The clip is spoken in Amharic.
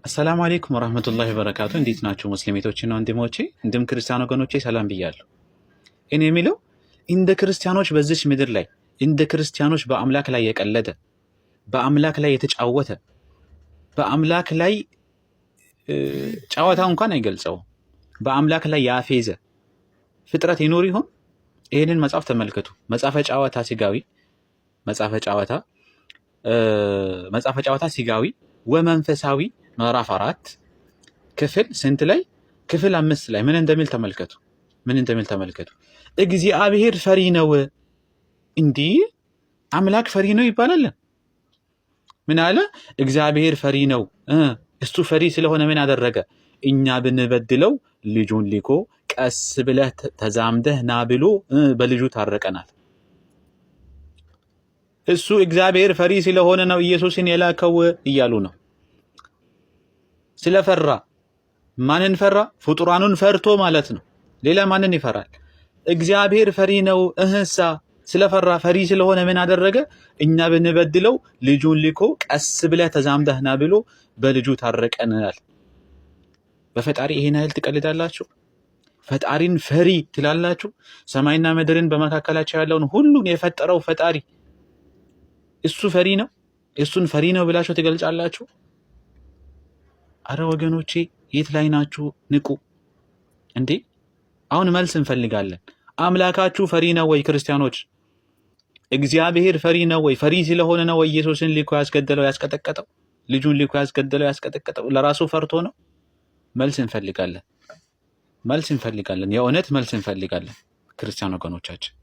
السلام عليكم ورحمة الله وبركاته። እንዴት ናችሁ ሙስሊሞችና ወንድሞቼ፣ እንዲሁም ክርስቲያን ወገኖቼ ሰላም ብያለሁ። እኔ የሚለው እንደ ክርስቲያኖች በዚች ምድር ላይ እንደ ክርስቲያኖች በአምላክ ላይ የቀለደ፣ በአምላክ ላይ የተጫወተ፣ በአምላክ ላይ ጨዋታ እንኳን አይገልጸውም፣ በአምላክ ላይ ያፌዘ ፍጥረት ይኖር ይሆን? ይህንን መጽሐፍ ተመልከቱ። መጽሐፈ ጨዋታ ሲጋዊ፣ መጽሐፈ ጨዋታ ሲጋዊ ወመንፈሳዊ ምዕራፍ 4 ክፍል ስንት ላይ? ክፍል 5 ላይ ምን እንደሚል ተመልከቱ። ምን እንደሚል ተመልከቱ። እግዚአብሔር ፈሪ ነው። እንዲህ አምላክ ፈሪ ነው ይባላል። ምን አለ? እግዚአብሔር ፈሪ ነው። እሱ ፈሪ ስለሆነ ምን አደረገ? እኛ ብንበድለው ልጁን ልኮ ቀስ ብለህ ተዛምደህ ና ብሎ በልጁ ታረቀናል። እሱ እግዚአብሔር ፈሪ ስለሆነ ነው ኢየሱስን የላከው እያሉ ነው። ስለፈራ። ማንን ፈራ? ፍጡራኑን ፈርቶ ማለት ነው። ሌላ ማንን ይፈራል? እግዚአብሔር ፈሪ ነው። እህሳ ስለፈራ፣ ፈሪ ስለሆነ ምን አደረገ? እኛ ብንበድለው ልጁን ልኮ ቀስ ብለህ ተዛምደህ ና ብሎ በልጁ ታረቀናል። በፈጣሪ ይሄን ያህል ትቀልዳላችሁ? ፈጣሪን ፈሪ ትላላችሁ? ሰማይና ምድርን በመካከላቸው ያለውን ሁሉን የፈጠረው ፈጣሪ እሱ ፈሪ ነው። እሱን ፈሪ ነው ብላችሁ ትገልጻላችሁ? አረ ወገኖቼ፣ የት ላይ ናችሁ? ንቁ እንዴ! አሁን መልስ እንፈልጋለን። አምላካችሁ ፈሪ ነው ወይ? ክርስቲያኖች፣ እግዚአብሔር ፈሪ ነው ወይ? ፈሪ ስለሆነ ነው ወይ ኢየሱስን ልኮ ያስገደለው፣ ያስቀጠቀጠው? ልጁን ልኮ ያስገደለው፣ ያስቀጠቀጠው ለራሱ ፈርቶ ነው? መልስ እንፈልጋለን። መልስ እንፈልጋለን። የእውነት መልስ እንፈልጋለን ክርስቲያን ወገኖቻችን።